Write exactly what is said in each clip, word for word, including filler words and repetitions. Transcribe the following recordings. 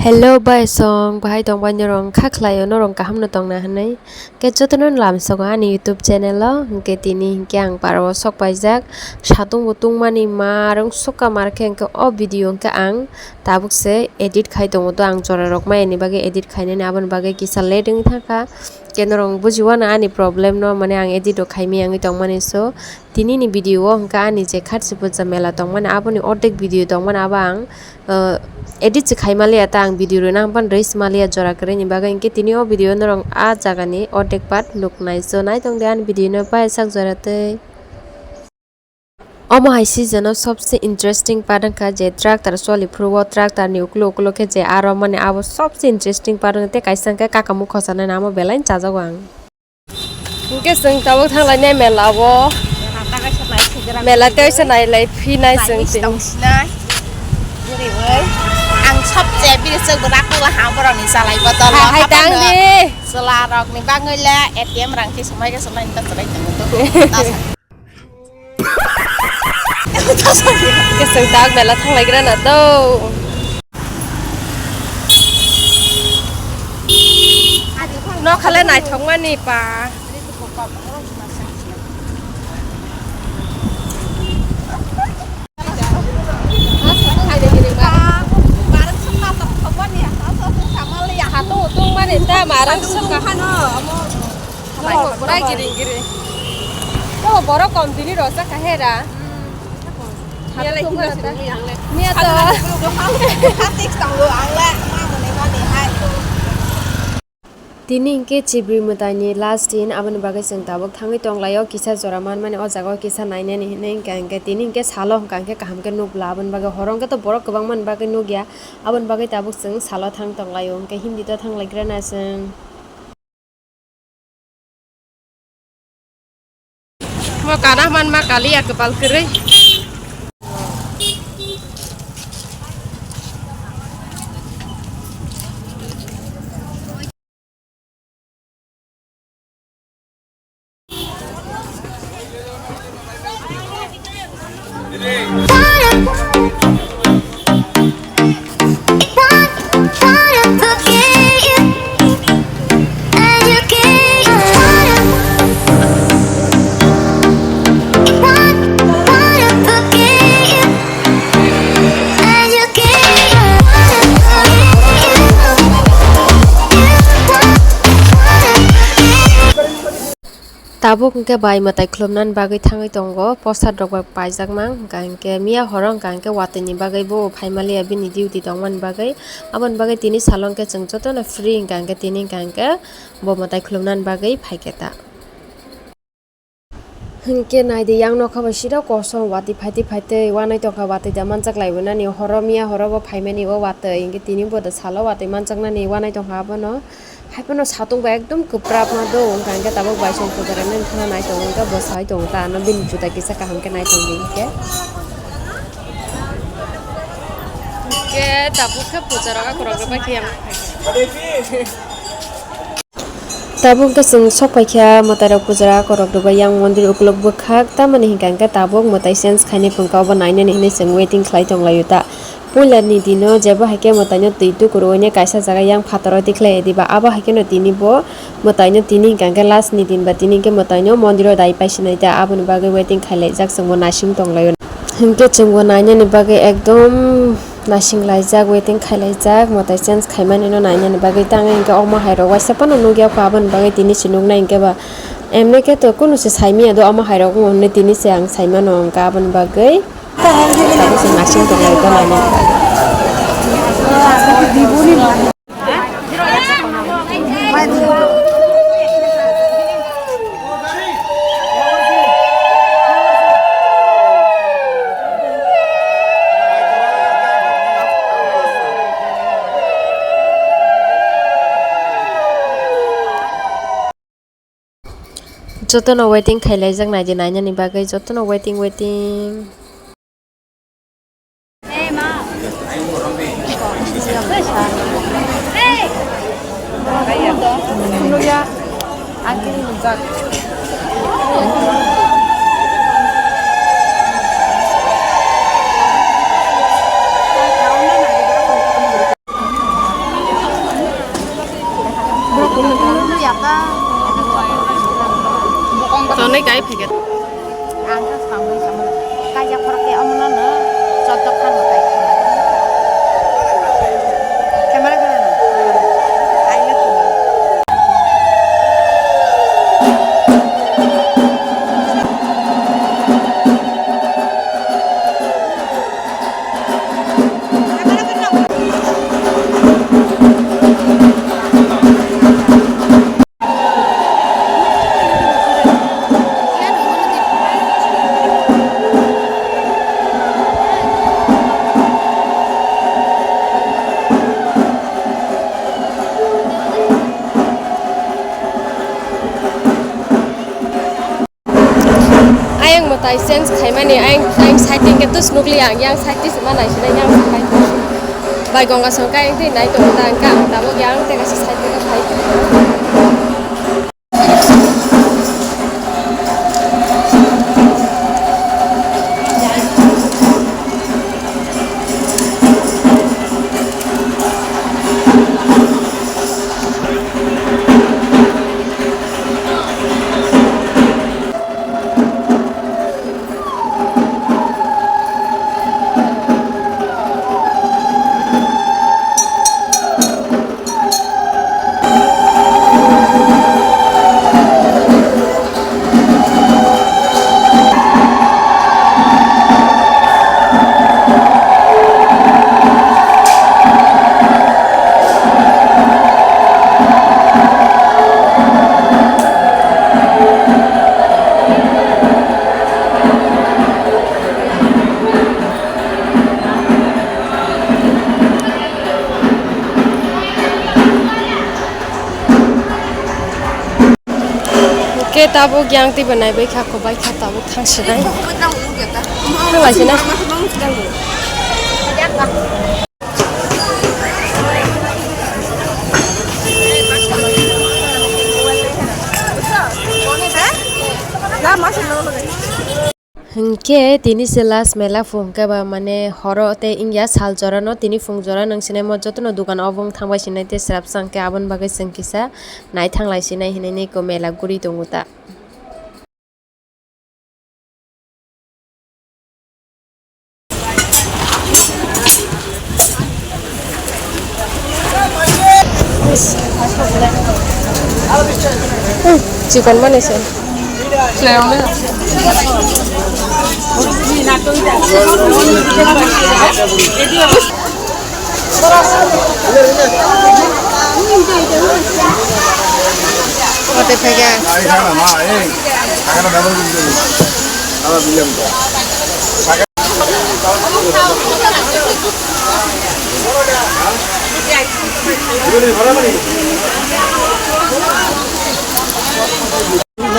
Hello bai song, bahai tongbai norong kha khlaio, norong kaham no tongna hinwi. Khe jotono lamsogo ani YouTube channel o, hinkhe tini hinkhe ang parao sok paijak. Satung bo tungmani ma rwng sukha mar khe hinkhe o video hinkhe ang tabuk se edit khai tongo to, ang jora rok maya ni bagwi edit khainani aboni bagwi kisa late wngwi thangkha. Khe norong bujiwano ani problem no, mane ang edit rok khaimaya wngwi tongmani, so tini ni video o hinkhe ani je khatsi puja mela tongmani aboni ordek video tongmani abo ang, uh, edit se khaimaliya ta ang video rwna hwnphano rwisi maliya jora kwrwini bagwi, hinkhe tini o video norok a jagani ordek part nuknai. So naitongdi ani video no pai sak jora tei. Omo hai season o sobse interesting part wngkha je tractor choli phuru o tractor ni uklo uklo khe je aro mani abo sobse interesting part wngkha tei kaisa hwnkhe kaka mukhosa nai amo belai chajago ang. Hinkhe chwng tabuk thanglainai mela o. Mela tei kaisa nailai phinai chwng tini. Ang sobse bini chwk bwrak kula ha borokni chalai bodol. Hai hai tang di. Chwla rokni bagwi le A T M rang khe swmai khe swmai ta chwrai tongo to. Keseng tak mela thanglaigra na to. Nokhale naithokmani pa. Hatung tungmani ta marang saka. Pura giring giring. Kebo borok kom tini rojak kahera. Miya to. Tini hinkhe chibri mwtaini last din, aboni bagwi chwng tabuk thangwi tonglaio, kisa jora manmani o jaga o kisa nainani hinwi hwnkha, hinkhe tini hinkhe salo hwnkha hinkhe kaham khe nukla, aboni bagwi horo hinkhe to borok kwbangmani bagwi nukya, aboni bagwi tabuk chwng salo thang tonglaio, hinkhe hindi to thanglaikrana chwng. Mo kana man ma kali ya kepal kere. Tabuk hwnkhe bai mwtai khulumnani bagwi thangwi tongo, posad rok bai paijak mang, hwnkha hinkhe miya horo hwnkha hinkhe watwi ni bagwi bo phai maliya bini duty tongmani bagwi, aboni bagwi tini salo hwnkhe chwng jotono free hwnkha hinkhe tini hwnkha hinkhe bo mwtai khulumnani bagwi phaikhe ta. Hinkhe naidi, yang nokha bai sida kosom watwi phaitwi phaitwi wanai tongkha, watwi da manchak lai bo nani horo miya horo bo phaimani o watwi, hinkhe tini bo da salo watwi manchak nani wanai tongkha abono. Haiphano satung bai ekdom kwprap ma do, wngkha hinkhe tabuk bai song puja rwna wngkha nai tongo, wngkha bwsai tongo ta ano bini juda kisa kaham khe nai tongdi hinkhe. Hinkhe tabuk khe puja rok akorok rwbai khe yang. Tabuk khe chwng sok paikha mwtai rok puja rok akorok rwbai yang mondir ukuluk bwkhak, tamoni hinkha hinkhe tabuk mwtai change khainai phungkha obo nainani hinwi chwng waiting khlai tonglaio ta. Puila ni dino jebo hai khe mwtaino twi tukurwi kaisa jaga yang phataro tikhlai diba, abo hai kheno tini bo mwtaino tini hwnkha khe last ni din ba tini hwnkhe mwtaino mondiro dai paisinai ta, aboni bagwi waiting khailaijak chwngbo naising tonglaio. Hinkhe chwngbo nainani bagwi ekdom naising laijak, waiting khailaijak, mwtai change khaimanino nainani bagwi. Tang hinkhe omo hai rok waisa phano nukya kho, aboni bagwi tini se nuknai hinkhe ba emni khe to kunu se saimanya do, omo hai rok wng hwnwi tini se ang saimano hinkhe aboni bagwi. Tabuk se naising tonglai ta nainani bagwi. Jotono waiting khailaijak naidi nainani bagwi, jotono waiting, waiting. Kai phege. Ang kha swkang bai sama. Kaijak khorok khe omono no choddo khan mwtai. Camera khe nana. Aile tumi. Ayang mwtai change khaimani, ayang, ayang side hwnkhe tus nukli ang, yang side tisa ma naisinai yang side. Bai gonga song kayang twi nai tongo ta, hwnkhe ang tabuk yang tei kaisa side twi khai. Hwnkhe tabuk yang twibo naibai kha, kobai kha tabuk thang sinai. Thang lai sinai. Hwnkhe tini se last mela phung khe ba, mane, horo tei wngya sal jora no, tini phung jora no wng sinai mo joto no dukan o obo wng thang bai sinai tei swrapsa hwnkhe aboni bagwi chwng kisa nai thang lai sinai hinui nai ko mela guri tongo ta. Chikon mani se. Kote phege.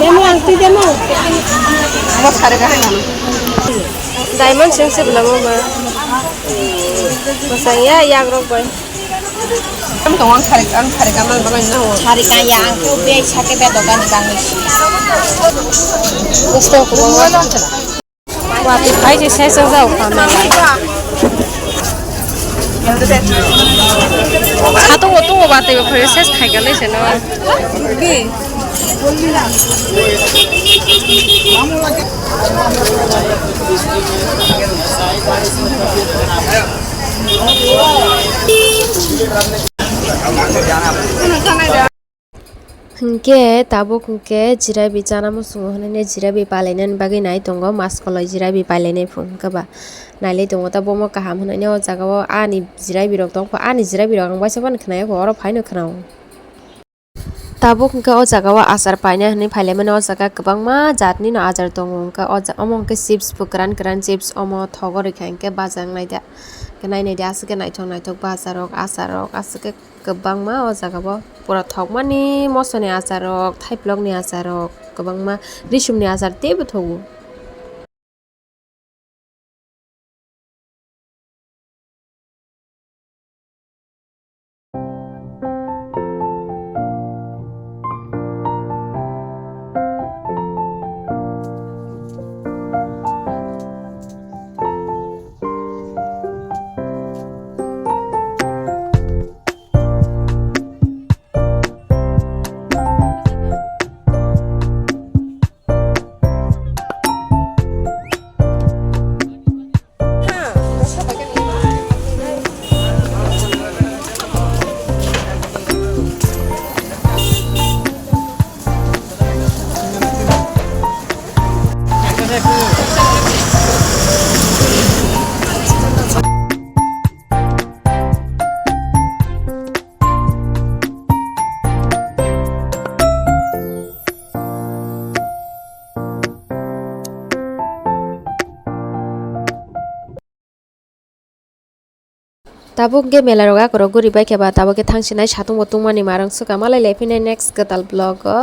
Demo ang twi demo. Diamond sing se belamo ba. Masang ya, yak rok bai. Ang tong ang sarik, ang sarik ang bagay na. Sarik ang ya, ang tu be sake be dogan bang. Gusto ko ba. Watwi phai se ses wng jao kha mela. Satung o tung o watwi bo phai ses khai kha le se no. Hwnkhe tabuk hwnkhe jirabi chana muchungo hwnwi jirabi pailainani bagwi nai tongo, maskoloi jirabi pailainai phung hwnkhe ba nailai tongo ta bomo kaham hwnwi o jaga o ani jirabi rok tongkho, ani jirabi rok ang waisa phano khwnaya kho, oro phaino khwnao. Tabuk hwnkhe o jaga o achar paina hwnwi phailaimani, o jaga kwbangma jatni no achar tongo, hwnkhe o ja-, omo hwnkhe chips bo kwran kwran chips omo thogo rikha hwnkhe bacha wngnai da, hwnkhe nainai da aswk khe naithok naithok bacha rok achar rok aswk khe. Kwbangma o jaga o pura thokmani mosoni achar rok, thaiplok ni achar rok, kwbangma risum ni achar teibo thogo. Tabuk ge mela rok akorok guri bai khe ba tabuk khe thangsinai satung bo tungmani marang suka malai lai phinai next kwtal vlog o.